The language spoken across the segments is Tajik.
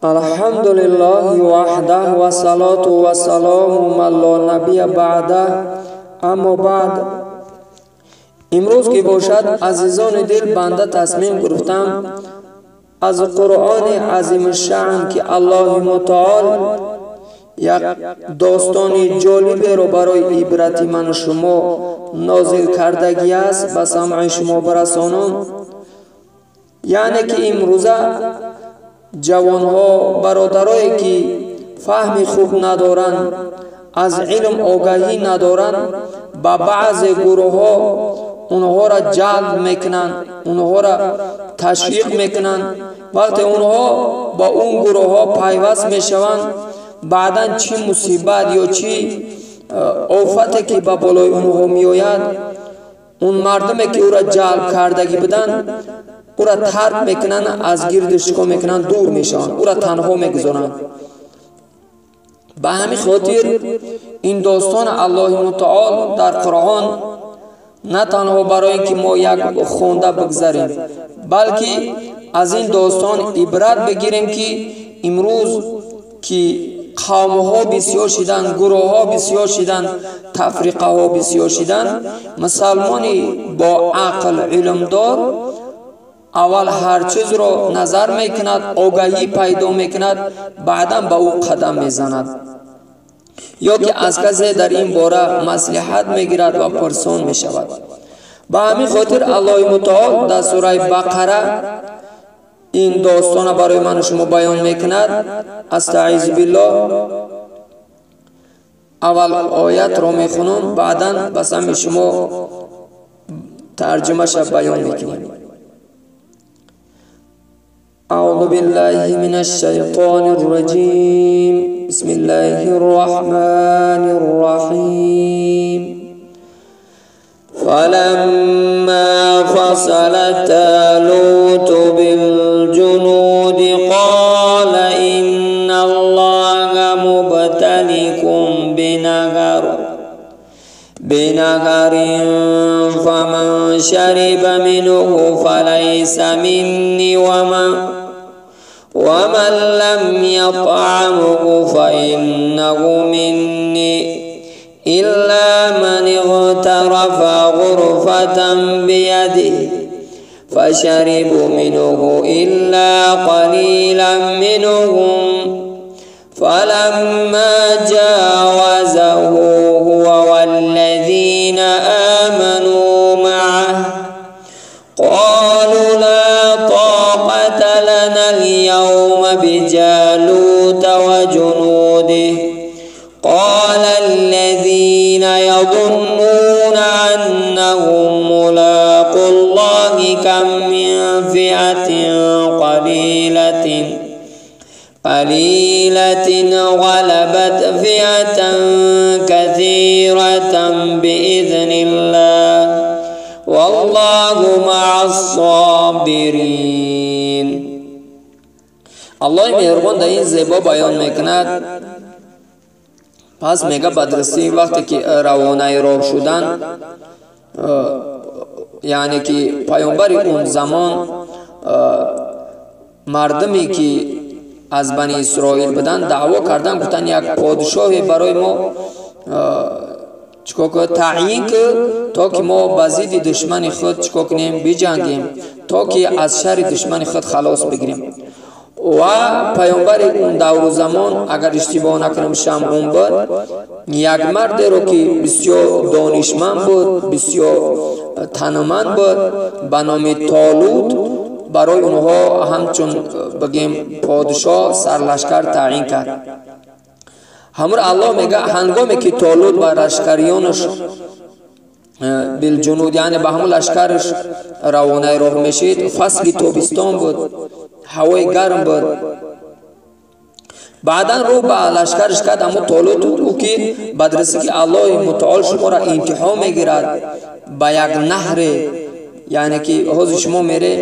Алҳамдулиллаҳи ваҳдаҳ вассалоту вассалому ман ло набия баъдаҳ. Аммо баъд, имрӯз ки бошад, азизони дил, банда тасмим гирифтам аз Қуръони азимушшаън, ки Аллоҳи мутаол як достони ҷолиберо барои ибрати ману шумо нозил кардагӣ аст, ба самъи шумо барасонам. Яъне ки имрӯза ҷавонҳо, бародарое ки фаҳми хуб надоранд, аз илм огаҳӣ надоранд, ба баъзе гурӯҳҳо онҳоро ҷалб мекунанд, онҳоро ташвиқ мекунанд. Вақте онҳо ба он гурӯҳҳо пайваст мешаванд, баъдан чӣ мусибат ё чӣ офате ки ба болои онҳо меояд, он мардуме ки ӯро ҷалб кардагӣ буданд, ӯро тарк мекунанд, аз гирдиш чикор мекунанд, дур мешаванд, ӯро танҳо мегузоранд. Ба ҳамин хотир ин достон Аллоҳи мутаол дар Қуръон на танҳо барои ин ки мо як хонда бигзарем, балки аз ин достон ибрат бигирем, ки имрӯз ки қавмҳо бисёр шиданд, гурӯҳҳо бисёр шиданд, тафриқаҳо бисёр шиданд, мусалмони бо ақл, илмдор аввал ҳар чизро назар мекунад, огаҳӣ пайдо мекунад, баъдан ба ӯ қадам мезанад ё ки аз касе дар ин бора маслиҳат мегирад ва пурсон мешавад. Ба ҳамин хотир Аллоҳи мутаол дар сураи Бақара ин достона барои ману шумо баён мекунад. Астаизу биллоҳ, аввал оятро мехонам, баъдан ба самъи шумо тарҷумаша баён мекунем. أعوذ بالله من الشيطان الرجيم. بسم الله الرحمن الرحيم. فلما فصل طالوت بالجنود قال إن الله مبتليكم بنهر فمن شرب منه فليس مني ومن لم يطعمه فإنه مني إلا من اغترف غرفة بيده فشربوا منه إلا قليلا منهم. فلما جاوزه هو والذين آمنوا معه قالوا لا طاقة لنا اليوم بجالوت وجنوده. قال الذين يظنون أنهم ملاقو الله كم من فئة قليلة غلبت فئة كثيرة بإذن الله والله مع الصابرين. Аллоҳи меҳрубон дар ин зебо баён мекунад. Пас мега бадрасӣ вақте ки равонаи роҳ шудан, яъне ки паёмбари он замон, мардуме ки аз Бани Исроил буданд, даъво кардан, гуфтанд як подшоҳе барои мо чикор кунад, таъйин кун, то ки мо ба зидди душмани худ чикор кунем, биҷангем, то ки аз шарри душмани худ халос бигирем. Ва паёмбари он давру замон, агар иштибоҳ накунам, Шамъун буд, як мардеро ки бисёр донишманд буд, бисёр тануманд буд, ба номи Толут, барои онҳо ҳамчун бигем подшоҳ, сарлашкар таъйин кард. Ҳамур Аллоҳ мега, ҳангоме ки Толут ба лашкариёнаш билҷунуд, яъне ба ҳамун лашкараш равонаи роҳ мешид, фасли тобистон буд, ҳавои гарм буд. Баъдан рӯ ба лашкараш кард ҳамун Толут, ӯ ки бадрасӣ ки Аллоҳи мутаол шуморо имтиҳон мегирад ба як наҳре, яъне ки ҳозир шумо мере,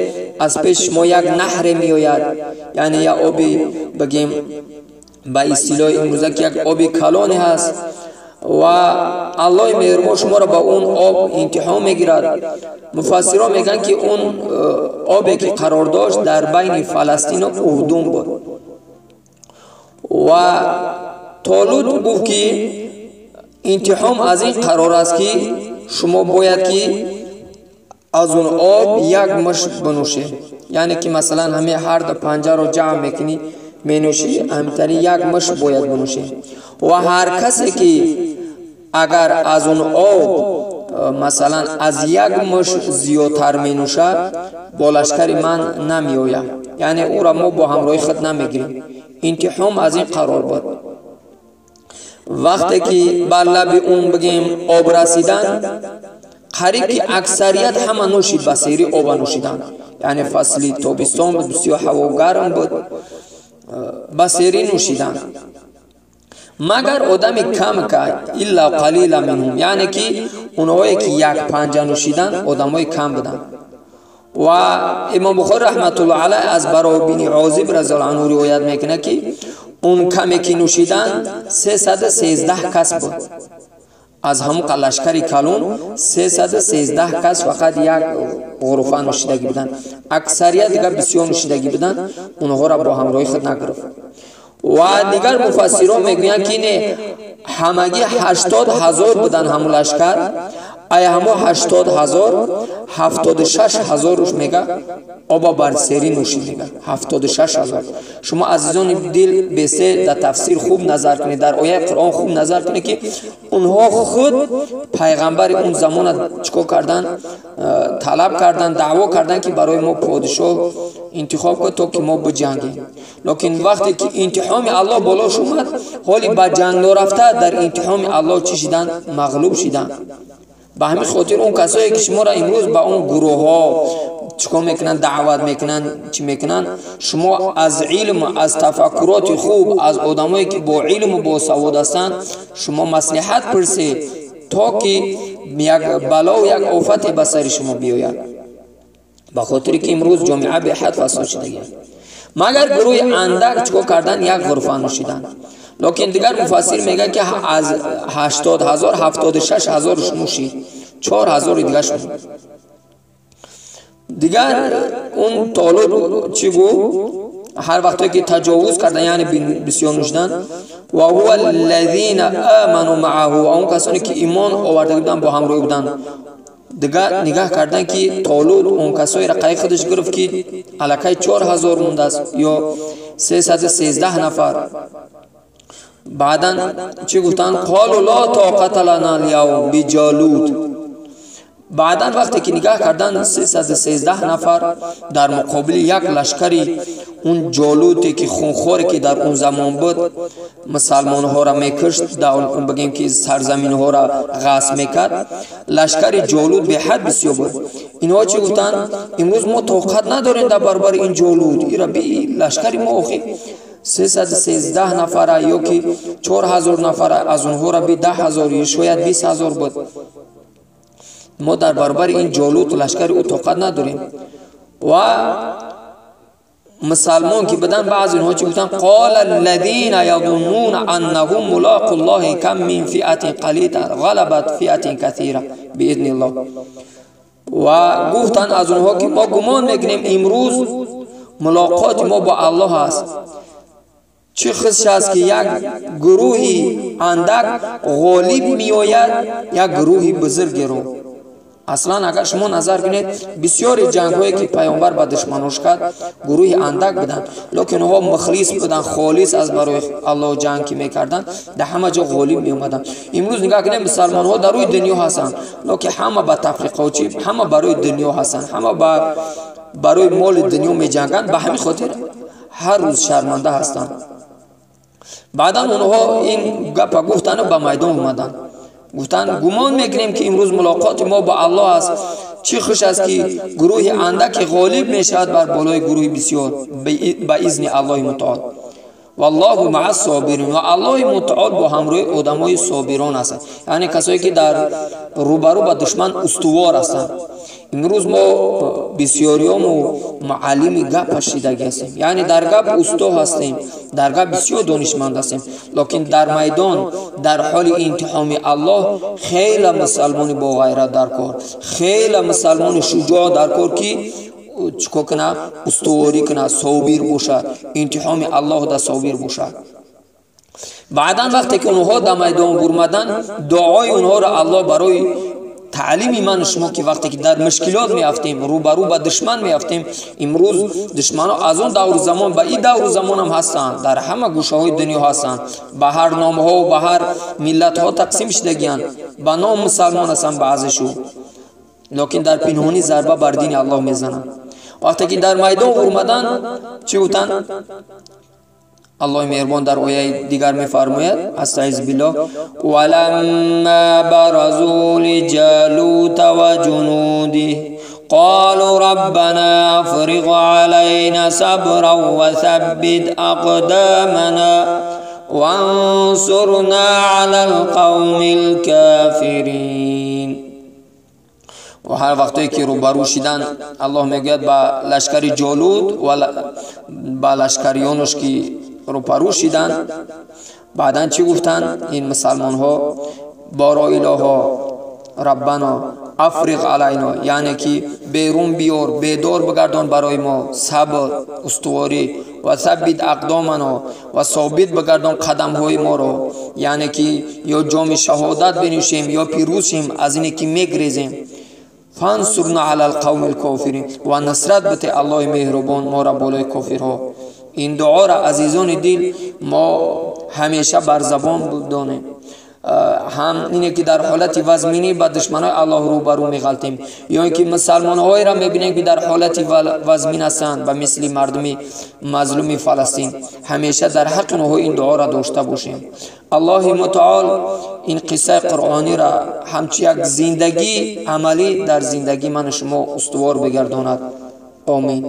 аз пеши шумо як наҳре меояд, яъне як оби бигем ба истилоҳи имрӯза ки як оби калоне ҳаст ва Аллоҳи меҳрубон шуморо ба он об имтиҳон мегирад. Муфассирон мегӯянд ки он обе ки қарор дошт дар байни Фаластину Урдун буд. Ва Толут гуфт ки интиҳом аз ин қарор аст ки шумо бояд ки аз он об як мушт бинӯшед. Яъне ки масалан ҳамин ҳар ду панҷаро ҷамъ мекунӣ менӯшӣ, ҳамтари як мушт бояд бинӯшед. Ва ҳар касе ки агар аз он об масалан аз як мушт зиёдтар менӯшад, бо лашкари ман намеояд. Яъне ӯро мо бо ҳамроҳи худ намегирем. Интиҳом аз ин қарор буд. Вақте ки бар лаби он бигем об расидан, қариб ки аксарият ҳама нӯшид, ба сери оба нӯшиданд. Яъне фасли тобистон буд, бисёр ҳаво гарм буд, ба сери нӯшиданд. Магар одами кам ка илла қалила минҳум, яъне ки онҳое ки як панҷа нӯшиданд одамои кам буданд. Ва Имом Бухорӣ раҳматуллоҳ алайҳ аз Баро бини Озиб разияллоҳу анҳу ривоят мекунад ки он каме ки нӯшиданд 313 кас буд. Аз ҳамон лашкари калон 313 кас фақат як ғуруфа нӯшидагӣ буданд. Аксарият дигар бисёр нӯшидагӣ буданд, онҳоро бо ҳамроҳи худ нагирифт. Ва дигар муфассирон мегӯянд ки не, ҳамагӣ 80 ҳазор буданд ҳамон лашкар. Ай ҳамо 80 ҳазор, 76 ҳазоруш мега оба бар сери нӯшид мега. 76 ҳазор. Шумо азизони дил бесе дар тафсир хуб назар кунед, дар ояи Қуръон хуб назар кунед ки онҳо худ пайғамбари он замона чикор кардан, талаб кардан, даъво кардан ки барои мо подишоҳ интихоб кун то ки мо биҷангем. Лекин вақте ки интиҳоми Аллоҳ болош омад, ҳоли ба ҷанг нарафта дар интиҳоми Аллоҳ чӣ шиданд? Мағлуб шиданд. Ба ҳамин хотир он касое ки шуморо имрӯз ба он гурӯҳҳо чикор мекунанд, даъват мекунанд, чӣ мекунанд, шумо аз илм, аз тафаккуроти хуб, аз одамое ки бо илму бо савод ҳастанд, шумо маслиҳат пурсед то ки як балову як офате ба сари шумо биёяд. Ба хотире ки имрӯз ҷомеа беҳад фасод шудагист. Магар гурӯҳи андак чикор карданд? Як ғурфа нӯшиданд. Лекин дигар муфассир мегӯяд ки аз 80 ҳазор 76 ҳазорш нӯшид, 4 ҳазори дигар шуд. Дигар он Толут чӣ гуфт? Ҳар вақте ки таҷовуз кардан, яъне бисёр нӯшиданд, ва ҳува аллазина аману маъаҳу, ва он касоне ки имон оварда буданд бо ҳамроҳӣ буданд. Дигар нигаҳ кардан ки Толут он касоеро қайи худаш гирифт ки аллакай 4 ҳазор мондааст ё 313 нафар. Баъдан чӣ гуфтанд? Қолу ло тоқата лана аlyавм биҷолут. Баъдан вақте ки нигаҳ кардан 313 нафар дар муқобили як лашкари он ҷолуте ки хунхоре ки дар он замон буд, мусалмонҳоро мекушт, бигем ки сарзаминҳоро ғасб мекард, лашкари ҷолут беҳад бисёр буд. Инҳо чӣ гуфтанд? Имрӯз мо тоқат надорем дар баробари ин ҷолут, ира лашкари мо охи 313 нафара ё ки 4 ҳазор нафара, аз онҳоро би 10 ҳазор ё шояд 20 ҳазор буд. Мо дар баробари ин ҷолут лашкари ӯ тоқат надорем. Ва мусалмон ки буданд, баъзе онҳо чӣ гуфтанд? Қола аллазина язуннуна аннаҳум мулоқу ллоҳи кам мин фиатин қалилатин ғалабат фиатин касира биизниллоҳ. Ва гуфтанд аз онҳо ки мо гумон мекунем имрӯз мулоқоти мо бо Аллоҳ аст. Чӣ хисш аст ки як гурӯҳи андак ғолиб меояд як гурӯҳи бузургеро. Аслан агар шумо назар кунед, бисёри ҷангҳое ки пайғамбар ба душманош кард, гурӯҳи андак буданд, лекин онҳо мухлис буданд, холис аз барои Аллоҳ ҷанг ки мекарданд, дар ҳама ҷо ғолиб меомаданд. Имрӯз нигоҳ кунед, мусалмонҳо дар рӯи дунё ҳастанд, лекин ҳама ба тафриқочӣ, ҳама барои дунё ҳастанд, ҳама барои моли дунё меҷанганд. Ба ҳамин хотир ҳар рӯз шарманда ҳастанд. Баъдан онҳо ин гапа гуфтану ба майдон омаданд. Гуфтанд гумон мекунем ки имрӯз мулоқоти мо бо Аллоҳ аст. Чӣ хуш аст ки гурӯҳи андаке ғолиб мешавад бар болои гурӯҳи бисёр ба изни Аллоҳи мутаол. Валлоҳу маа собирин, ва Аллоҳи мутаол бо ҳамроҳи одамои собирон аст, яъне касое ки дар рӯбарӯ ба душман устувор ҳастанд. Имрӯз мо бисёриёму муаллими гап ҳашидагӣ ҳастем, яъне дар гап усто ҳастем, дар гап бисёр донишманд ҳастем, лекин дар майдон дар ҳоли интиҳоми Аллоҳ хеле мусалмони боғайрат дар кор, хеле мусалмони шуҷоъ дар кор ки чикор кунад? Устуворӣ кунад, собир бошад, интиҳоми Аллоҳ да собир бошад. Баъдан вақте ки онҳо дар майдон бурмаданд, дуои онҳоро Аллоҳ барои таълими ман шумо ки вақте ки дар мушкилот меафтем, рӯбарӯ ба душман меафтем, имрӯз душманҳо аз он давру замон ба ин давру замон ҳам ҳастанд, дар ҳама гӯшаҳои дунё ҳастанд, ба ҳар номҳо ба ҳар миллатҳо тақсим шудагиянд, ба ном мусалмон ҳастанд баъзешу, лекин дар пинҳонӣ зарба бар дини Аллоҳ мезананд. Вақте ки дар майдон урмаданд, чӣ гуфтанд? Аллоҳи меҳрубон дар ояи дигар мефармояд: астаиз биллоҳ, валамма баразу лиҷалута ва ҷунудиҳ қолу раббана африғ алайна сабран ва саббит ақдамана вансурна алал қавмил кофирин. Ва ҳар вақтое ки рӯбарӯ шиданд, Аллоҳ мегӯяд ба лашкари Ҷолуд ва ба лашкариёнаш ки рӯпарӯ шиданд, баъдан чӣ гуфтанд ин мусалмонҳо? Боро илоҳо, раббано африғ алайно, яъне ки берун биёр, бедор бигардон барои мо сабр, устуворӣ, ва саббит ақдомано, ва собит бигардон қадамҳои моро, яъне ки ё ҷоми шаҳодат бинӯшем ё пирӯз шем аз ине ки мегрезем. Фансурна алал қавмил кофирин, ва насрат бите Аллоҳи меҳрубон моро болои кофирҳо. Ин дуоро, азизони дил, мо ҳамеша бар забон донем. Ҳам ине ки дар ҳолати вазминӣ ба душманои Аллоҳ рӯбарӯ меғалтем, ё ин ки мусалмонҳоеро мебинем ки дар ҳолати вазмин ҳастанд, ба мисли мардуми мазлуми Фаластин, ҳамеша дар ҳаққи онҳо ин дуоро дошта бошем. Аллоҳи мутаол ин қиссаи қуръониро ҳамчун як зиндагии амалӣ дар зиндагии ману шумо устувор бигардонад. Омин.